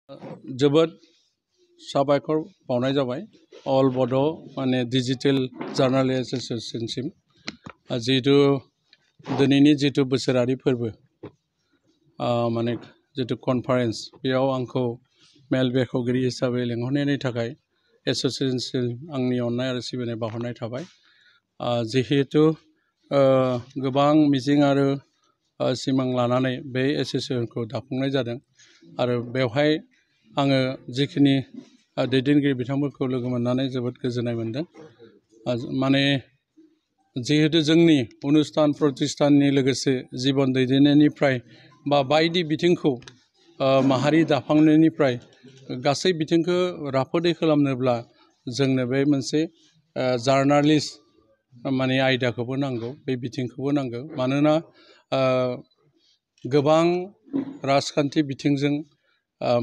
जोबोद साबायखर बावनाय जाबाय अल बड' माने डिजिटेल जार्नालिस्ट एसोसिएशनसिम जिहेतु दिनैनि जितु बोसोरारि फोरबो माने जितु कनफारेन्स बेयाव आंखौ मेल बेखेवगिरि हिसाबै लेंहरनायनि थाखाय एसोसिएशनसिम आंनि अननाय आरो सिबिनाय बावहरनाय थाबाय जिहेतु गोबां मिजिं आरो सिमां लानानै बे एसोसिएशनखौ दाफुंनाय जादों आरो बेवहाय आङो जिखिनि दैदेनगिरि बिथांमोनखौ लोगो मोननानै जोबोद गोजोननाय मोनदों माने जिहेतु जोंनि अनुस्थान प्रतिष्ठाननि लोगोसे जीवन दैदेननायनिफ्राय बा बायदि बिथिंखौ माहारि दाफांनायनिफ्राय गासै बिथिंखौ राफोदै खालामनोब्ला जोंनो बे मोनसे जार्नालिस्ट माने आयदाखौबो नांगौ बे बिथिंखौबो नांगौ मानोना गोबां राजखान्थि बिथिंजों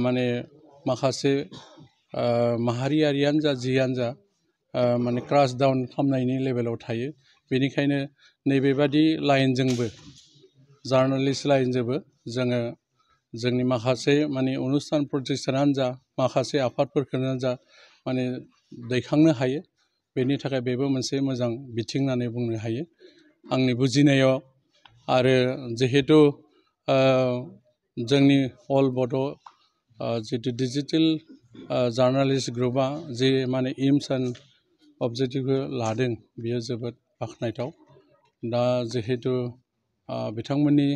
माने माखासे माहारियारियानो जा जियानो जा माने क्रास डाउन खालामनायनि लेभेलाव थायो बेनिखायनो नैबेबादि लाइनजोंबो जार्नालिस्ट लाइनजोंबो जोङो जोंनि माखासे माने अनुस्थान प्रतिष्ठानानो जा माखासे आफादफोरखौनो जा माने दैखांनो हायो बेनि थाखाय बेबो मोनसे मोजां बिथिं होननानै बुंनो हायो आंनि बुजिनायाव आरो जिहेतु जोंनि अल बड' जितु डिजिटेल जार्नालिस्ट ग्रुपआ जे माने एम्स एन्ड अबजेक्टिभखौ लादों बियो जोबोद बाख्नायथाव दा जिहेतु बिथांमोननि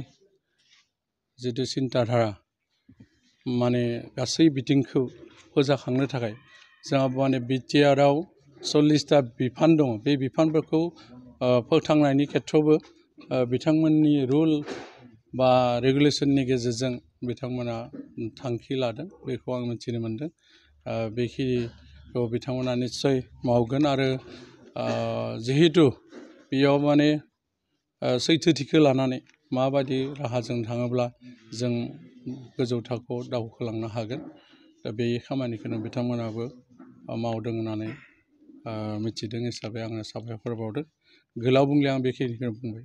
जितु सिन्ताधारा माने गासै बिथिंखौ फोजाखांनो थाखाय जोंहा माने बिटिआरआव 40टा बिफान दङ बे बिफानफोरखौ फोथांनायनि खेथ्रआवबो बिथांमोननि रुल बा रेगुलेसननि गेजेरजों बिथांमोना थांखि लादों बेखौ आं मिथिनो मोनदों बेखिनिखौ बिथांमोना निस्सय मावगोन आरो जिहेतु बेयाव माने सैथोथिखौ लानानै माबायदि राहाजों थाङोब्ला जों गोजौ थाखोआव दावखोलांनो हागोन दा बे खामानिखौनो बिथांमोनाबो मावदों होननानै मिथिदों हिसाबै आङो साबायखर बावदों गोलाव बुंले आं बेखिनिखौनो बुंबाय